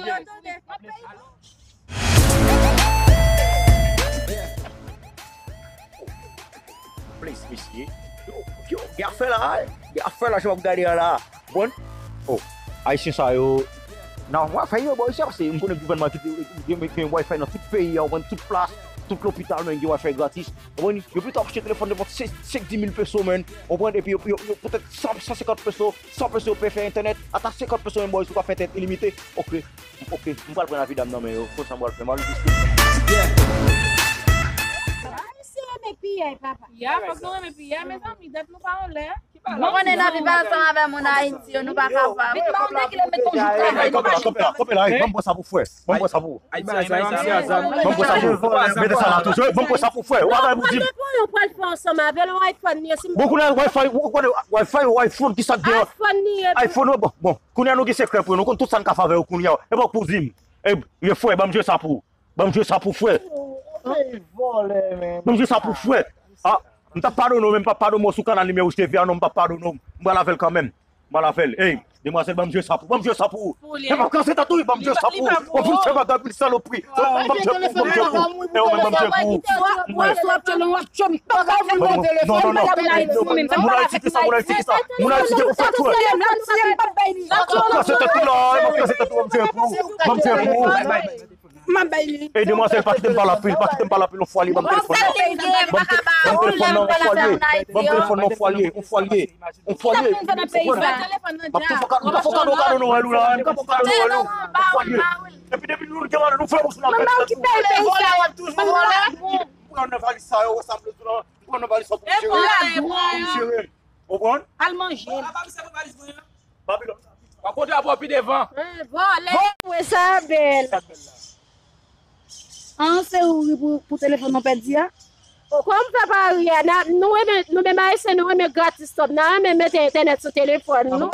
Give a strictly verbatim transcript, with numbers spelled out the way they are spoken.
Wi, wi. Plis, mesye. Yo, yo, gen afè la, eh. Gen afè la, jan w ap gade a la. Bon. Oh, Ayisyen sa yo. Nan Wi-Fi yo bò isi a, paske m konnen gouvènman ki gen, gen Wi-Fi nan tout peyi a, ou konn tout plas, tout lopital, men gen Wi-Fi gratis. Ou konprann? Yo pito ap achte telefòn de vant senk, senk, dis mil peso, man. Ou konprann? Epi yo, yo, yo poutèt san, san senkant peso, san peso yo peye fè entènèt, ata senkant peso menm bò isi ou ka fè entènèt ilimite. Ok, ok, m pral pran lavi dam nan men yo, konsa m pral fè mal jis. Ayisyen renmen piyay, papa. Ya, fòk nou renmen piyay, mezanmi, dat nou pa anlè. Nou konnen n ap viv ansanm avè moun Ayiti yo, nou pa kapab. Vin ba w de kilomèt yon jou travay. Kanpe la, kanpe la, kanpe la, hey, ban m pran sa pou frè. Ban m pran sa pou ou. Ban m pran sa pou ou. Mete sa la toujou. Ban m pran sa pou frè. Ou pa bay pou di m. Yo pral fè ansanm avè l, yon iPhone li ye, si m Bon, kounye a, Wi-Fi, ou konnen Wi-Fi, ou iPhone, ki sa k gen? iPhone li ye. iPhone, bon, bon. Kounye a nou gen sekrè pou yo. Nou konn tout sa n ka fè avè yo kounye a. E pa pou di m. E, ye frè, ban m jwe sa pou ou. Ban m jwe sa pou frè. Anpil vòlè, men. Ban m jwe sa pou frè. Ah, m t ap padone w, men m p ap padone w sou kanal nimewo H T V a, non, m p ap padone w. M pral avè l kanmenm. M pral avè l. Ey, demwazèl, ban m jwe sa pou, ban m jwe sa pou ou. Pou li. E m ap kase tèt ou, wi, ban m jwe sa pou ou. W ap vin fè bagay pou li, salopri. Ban m jwe pou ou, ban m jwe pou ou. E ou menm, ban m jwe pou ou. Mwen, si w ap tchele, w ap tchele, m pa ka vin nan telefòn. Non, non, non. Moun Ayiti ki sa, moun Ayiti ki sa. Moun Ayiti ki pou fè tou. M ap kase tèt ou la, m ap kase tèt ou, ban m jwe pou ou. Ban m jwe pou ou. M ap bay li. Ey, demwazèl, pa kite m pale anpil, pa kite m pale anpil, on fwa li, ban m telefòn nan. Ban m te-, ban m telefòn nan, on fwa li ye. Ban m telefòn nan, on fwa li ye. On fwa li ye. On fwa li ye. M ap tou fè kado, m ap fè kado, kado Nwèl ou la, m ap fè kado Nwèl ou. On fwa li ye. Epi depi nou gen mari, nou fè bouch nou ap fè. Pran nan valiz sa yo, wè sa m vle di w la. Pran nan valiz sa pou m jere. Pou m jere. Ou konprann? Al manje. Babilòn. Pa kontre avè w pi devan. Vòlè. Wè sa bèl. An, se ou ri pou, pou telefòn nou pèdi a? Kòm fè pa ri a, n ap, nou renmen, nou menm Ayisyen, nou renmen gratis top. N a renmen mete entènèt sou telefòn nou.